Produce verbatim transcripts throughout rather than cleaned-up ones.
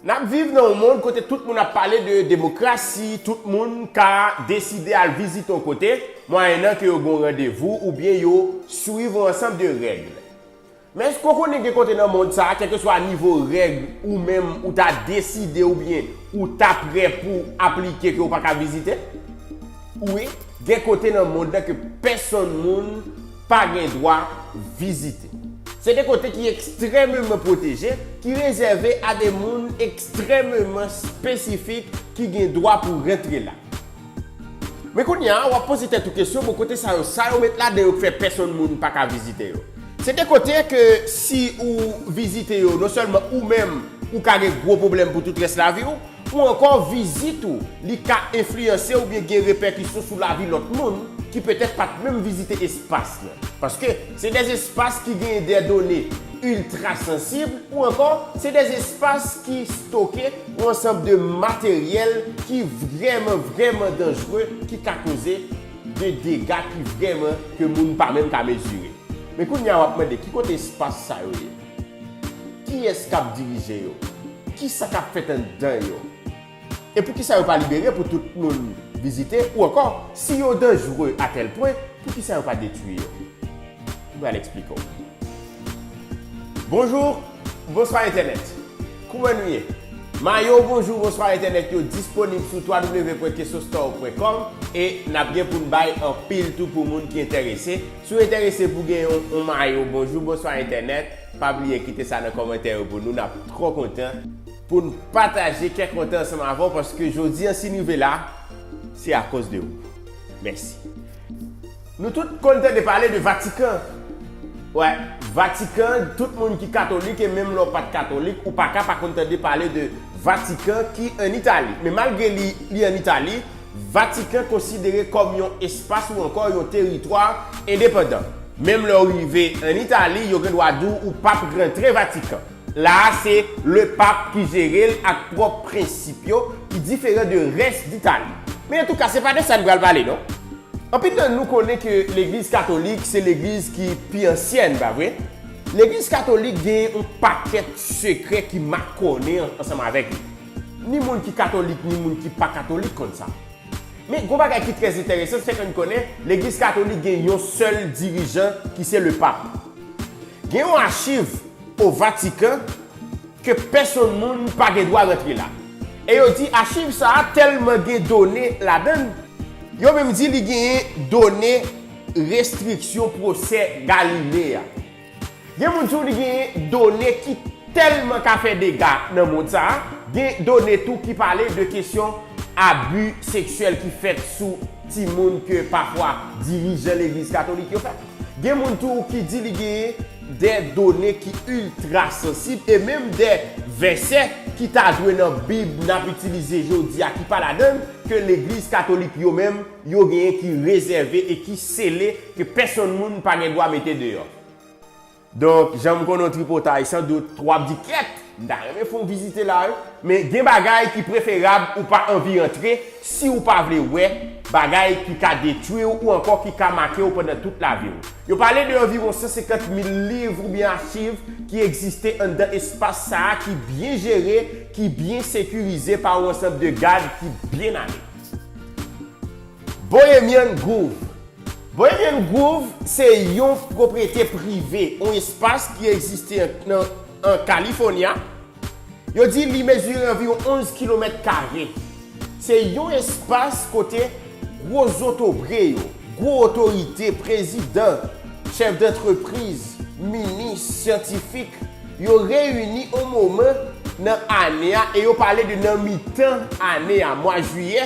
N ap viv nan yon mond kote tout moun ap pale de demokrasi, tout moun ka deside al vizite yon kote, mwayennan ke yo gen yon randevou oubyen yo swiv yon ansanm de règ. Men èske w konnen gen kote nan mond sa a, kèlkeswa nivo règ ou menm ou ta deside oubyen ou ta prè pou aplike, ke w pa ka vizite? Wi, gen kote nan mond nan ke pèsonn moun pa gen dwa vizite. Se de kote ki ekstrèmeman pwoteje, ki rezève a de moun ekstrèmeman espesifik ki gen dwa pou rantre la. Men kounye a, w ap poze tèt ou kesyon, bon, kote sa yo, sa yo met ladan yo k fè pèsonn moun pa ka vizite yo? Se de kote ke si ou vizite yo, non sèlman ou menm, ou ka gen gwo pwoblèm pou tout rès lavi w, ou ankò vizit ou, li ka enfliyanse oubyen gen repèkisyon sou lavi lòt moun ki petèt pa t menm vizite espas lan. Paske se de espas ki gen de done iltra sansib, ou ankò, se de espas ki stoke yon ansanm de materyèl ki vrèman, vrèman danjre, ki ka koze de dega ki vrèman ke moun pa menm ka mezire. Men kounye a, w ap mande, ki kote espas sa yo ye? Kiyès k ap dirije yo? Kisa k ap fèt anndan yo? E poukisa yo pa libere pou tout moun vizite? Ou ankò, si yo danjre a tèl pwen, poukisa yo pa detwi yo? M pral eksplike w. Bonjou, bonswa entènèt. Kouman nou ye? Mayo bonjou, bonswa entènèt yo disponib sou w w w pwen kesostar pwen kòm e n ap gen pou n bay anpil tou pou moun ki enterese. Si w enterese pou gen yon, yon mayo bonjou, bonswa entènèt, pa bliye kite sa nan kòmantè yo pou nou. N ap twò kontan pou n pataje kè kontan ansanm avè w, paske jodi a si n rive la, se akoz de ou. Mèsi. Nou tout konn tande pale de Vatikan. Wè, Vatikan, tout moun ki katolik, e menm lè w pa t katolik, ou pa ka pa konn tande pale de Vatikan ki ann Itali. Men malgre li, li ann Itali, Vatikan konsidere kòm yon espas ou ankò yon teritwa endepandan. Menm lè w rive ann Itali, yo gen dwa di w ou p ap rantre Vatikan. La a, se lepap ki jere l ak pwòp prensip yo ki diferan de rès d Itali. Men antouka, se pa de sa n pral pale, non. Anpil nan nou konnen ke legliz katolik se legliz ki pi ansyèn, pa vre? Legliz katolik gen yon pakèt sekrè ki makonnen an-, ansanm avèk li. Ni moun ki katolik, ni moun ki pa katolik konn sa. Men gon bagay ki trè enteresan, se ke n konnen legliz katolik gen yon sèl dirijan ki se lepap. Gen yon achiv o Vatikan ke pèsonn moun pa gen dwa rantre la. E yo di achiv sa a tèlman gen done ladan l, yo menm di li genyen done restriksyon pwosè Galile a. Gen moun tou li genyen done ki tèlman ka fè dega nan mond sa a, gen done tou ki pale de kesyon abi seksyèl ki fèt sou timoun ke pafwa dirijan legliz katolik yo fè. Gen moun tou ki di li genyen de done ki iltra sansib e menm de vèsè ki ta dwe nan Bib n ap itilize jodi a ki pa ladan l, ke legliz katolik yo menm yo genyen ki rezève e ki sele ke pèsonn moun pa gen dwa mete deyò. Donk, jan m konnen w tripotay, san dout, w ap di, "Kèt, m ta renmen fè yon vizite la, wi." Men gen bagay ki preferab ou pa anvi rantre si w pa vle wè bagay ki ka detwi w ou ankò ki ka make w pandan tout lavi w. Yo pale de anviwon san senkant mil liv oubyen achiv ki egziste anndan espas sa a ki byen jere, ki byen sekirize pa yon ansanm de gad ki byen ale. Bohemian Grove. Bohemian Grove se yon pwopriyete prive, yon espas ki egziste an, nan, an California. Yo di li mezire anviwon onz kilomèt kare. Se yon espas kote gwo zotobre yo, gwo otorite, prezidan, chèf dantrepriz, minis, syantifik, yo reyini yon moman nan ane a e yo pale de nan mitan ane a, mwa jiyè,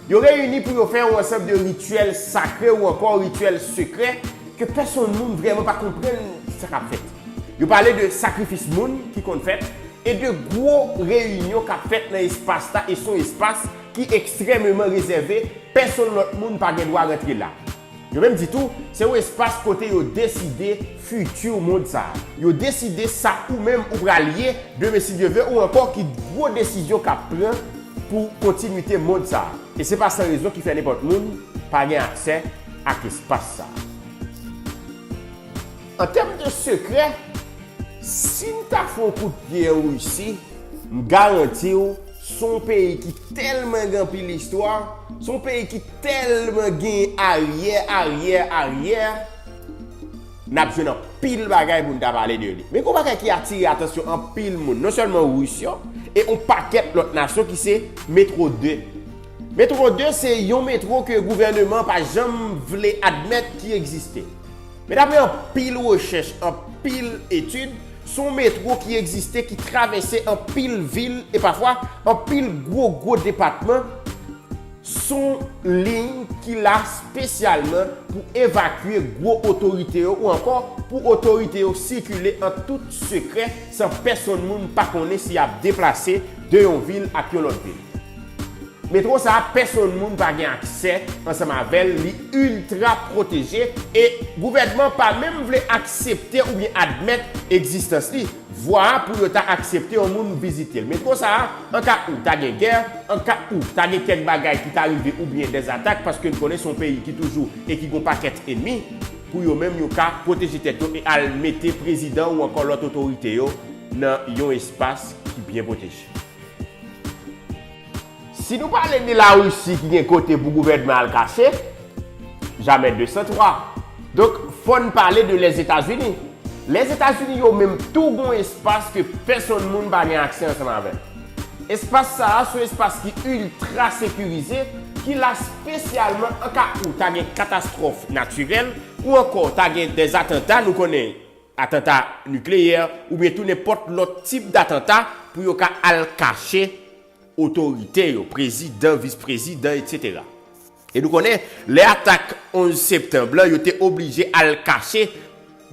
yo reyini pou yo fè yon ansanm de rityèl sakre ou ankò rityèl sekrè ke pèsonn moun vrèman pa konprann sa k ap fèt. Yo pale de sakrifis moun ki konn fèt e de gwo reyinyon k ap fèt nan espas la, e se yon espas ki ekstrèmeman rezève, pèsonn lòt moun pa gen dwa rantre la. Yo menm di tou, se yon espas kote yo deside fiti mond sa a. Yo deside sa ou menm ou pral ye demen si Dye vle, ou ankò ki gwo desizyon k ap pran pou kontinwite mond sa a. E se pa san rezon ki fè nenpòt moun pa gen aksè ak espas sa a. An tèm de sekrè, si n ta fè yon kout pye an Risi, M garanti w, se yon peyi ki tèlman gen anpil istwa, se yon peyi ki tèlman gen aryè, aryè, aryè, n ap jwenn anpil bagay pou n ta pale de li. Men gen yon bagay ki atire atansyon anpil moun, non sèlman Ris yo, e yon pakèt lòt nasyon ki se Metro de. Metro de se yon metro ke gouvèneman pa janm vle admèt ki egziste. Men daprè anpil rechèch, anpil etid, se yon metro ki egziste, ki travèse anpil vil e pafwa anpil gwo, gwo depatman. Se yon liy ki la espesyalman pou evakye gwo otorite yo ou ankò pou otorite yo sikile an tout sekrè san pèsonn moun pa konnen si y ap deplase de yon vil ak yon lòt vil. Metwo sa a, pèsonn moun pa gen aksè ansanm avè l, li iltra pwoteje, e gouvènman pa menm vle aksepte oubyen admèt egzistans li, vwa pou yo ta aksepte yon moun vizite l. Metwo sa a, an ka ou ta gen gè, an ka ou ta gen kèk bagay ki ta rive oubyen dèzatak, paske n konnen se yon peyi ki toujou e ki gon pakèt enmi, pou yo menm yo ka pwoteje tèt yo e al mete prezidan ou ankò lòt otorite yo nan yon espas ki byen pwoteje. Si nou pale de Larisi ki gen kote pou gouvènman al kache, jamè de san twa. Donk, fò n pale de Lèzetazini. Lèzetazini yo menm tou gon espas ke pèsonn moun pa gen aksè ansanm avè l. Espas sa a se yon espas ki iltra sekirize, ki la espesyalman an ka ou ta gen katastwòf natirèl, ou ankò ta gen dè atanta, nou konnen atanta nikleyè, oubyen tou nenpòt lòt tip datanta pou yo ka al kache otorite yo, prezidan, vis-prezidan, etsetera. E nou konnen, lè atak onz septanm lan, yo te oblije al kache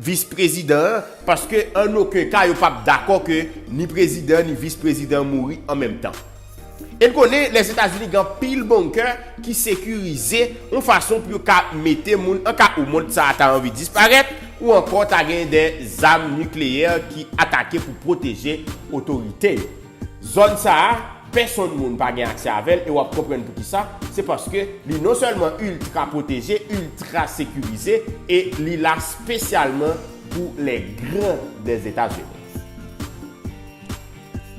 vis-prezidan an, paske an okenn ka yo p ap dakò ke ni prezidan ni vis-prezidan mouri an menm tan. E n konnen Lèzetazini gen anpil bonkè ki sekirize yon fason pou yo ka mete moun an ka ou mond sa a ta anvi disparèt, ou ankò ta gen de zam nikleyè ki atake pou pwoteje otorite yo. Zòn sa a, pèsonn moun pa gen aksè avè l, e w ap konprann poukisa. Se paske li non sèlman iltra pwoteje, iltra sekirize, e li la espesyalman pou les grands des États-Unis.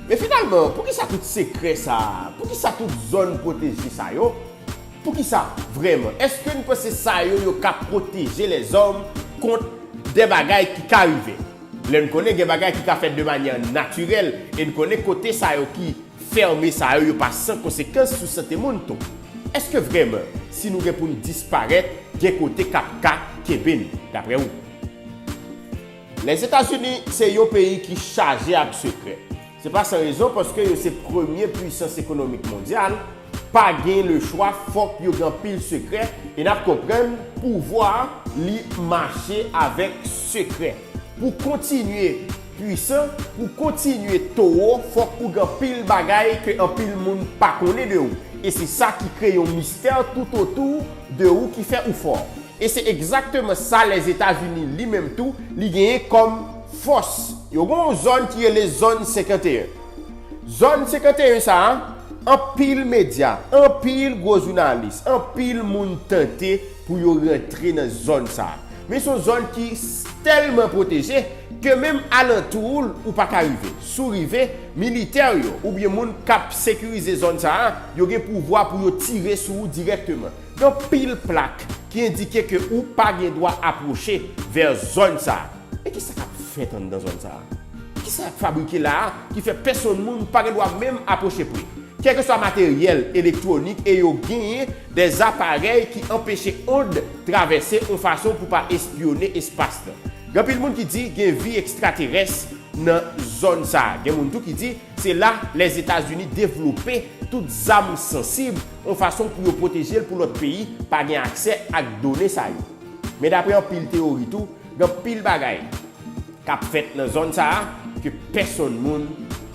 Men finalman, poukisa tout sekrè sa a? Poukisa tout zòn pwoteje sa yo? Poukisa vrèman? Èske n panse sa yo, yo ka pwoteje lèzòm kont de bagay ki ka rive? Lè n konnen gen bagay ki ka fèt de manyè natirèl, e n konnen kote sa yo ki fèmen sa yo, yo pa san konsekans sou sante moun tou. Èske vrèman, si nou gen pou n disparèt, gen kote k ap ka kenbe n, daprè ou? Lèzetazini se yon peyi ki chaje ak sekrè. Se pa san rezon, paske yo se premye pwisans ekonomik mondyal, pa gen lechwa, fòk yo gen anpil sekrè, e n ap konprann pouvwa li mache avèk sekrè. Pou kontinye pwisan, pou kontinye towo, fòk ou gen anpil bagay ke anpil moun pa konnen de ou. E se sa ki kreye yon mistè toutotou de ou ki fè ou fò. E se egzakteman sa Lèzetazini li menm tou, li genyen kòm fòs. Yo gen yon zòn ki rele zòn senkanteyen. Zòn senkanteyen sa a, anpil medya, anpil gwo jounalis, anpil moun tante pou yo rantre nan zòn sa a. Men se yon zòn ki s-, tèlman pwoteje ke menm alantou l ou pa ka rive. Si w rive, militè yo oubyen moun k ap sekirize zòn sa a, yo gen pouvwa pou yo tire sou ou dirèkteman. Gen anpil plak ki endike ke ou pa gen dwa apwoche vè zòn sa a. Men kisa k ap fèt anndan zòn sa a? Kisa y ap fabrike la a ki fè pèsonn moun pa gen dwa menm apwoche pre? Kèlkeswa materyèl elektwonik, e yo genyen de aparèy ki anpeche ond travèse yon fason pou pa espyone espas lan. Gen anpil moun ki di gen vi ekstraterès nan zòn sa a. Gen moun tou ki di se la Lèzetazini devlope tout zam sansib yon fason pou yo pwoteje l pou lòt peyi pa gen aksè ak done sa yo. Men daprè anpil teyori tou, gen anpil bagay k ap fèt nan zòn sa a ke pèsonn moun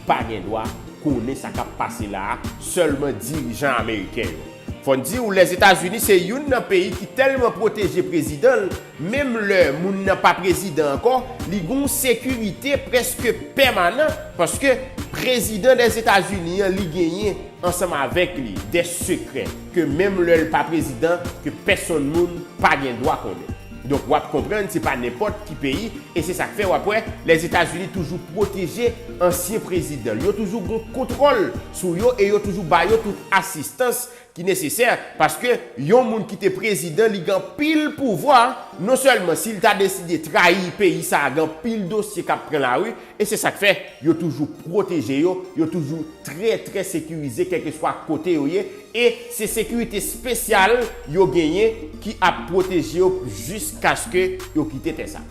pa gen dwa konnen sa k ap pase la a, sèlman dirijan ameriken yo. Fò n di w, Lèzetazini se youn nan peyi ki tèlman pwoteje prezidan l, menm lè moun nan pa prezidan ankò, li gen yon sekirite prèske pèmanan, paske prezidan Lèzetazini an, li genyen ansanm avèk li de sekrè ke menm lè l pa prezidan, ke pèsonn moun pa gen dwa konnen. Donk w ap konprann se pa nenpòt ki peyi, e se sa k fè w ap wè Lèzetazini toujou pwoteje ansyen prezidan l. Yo toujou gen kontwòl sou yo e yo toujou ba yo tout asistans ki nesesè, paske yon moun ki te prezidan, li gen anpil pouvwa. Non sèlman si l ta deside trayi peyi sa a, gen anpil dosye k ap pran lari, e se sa k fè yo toujou pwoteje yo, yo toujou trè trè sekirize kèlkeswa kote yo ye, e se sekirite espesyal yo genyen ki ap pwoteje yo jiskaske yo kite tè sa.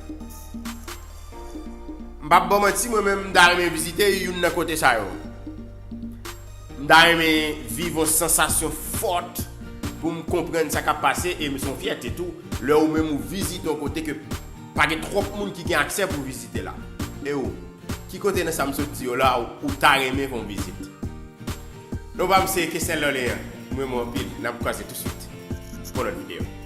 M p ap ba w manti, mwen menm m ta renmen vizite youn nan kote sa yo. M ta renmen viv yon sansasyon fòt pou m konprann sa k ap pase, e se yon fyète tou lè ou menm ou vizite yon kote ke pa gen twòp moun ki gen aksè pou vizite la. E ou, ki kote nan sa m sot di yo la ou ta renmen fè yon vizit? Non pa m se Kesnel Lorlean, m renmen w anpil, n ap kwaze touswit pou lòt videyo.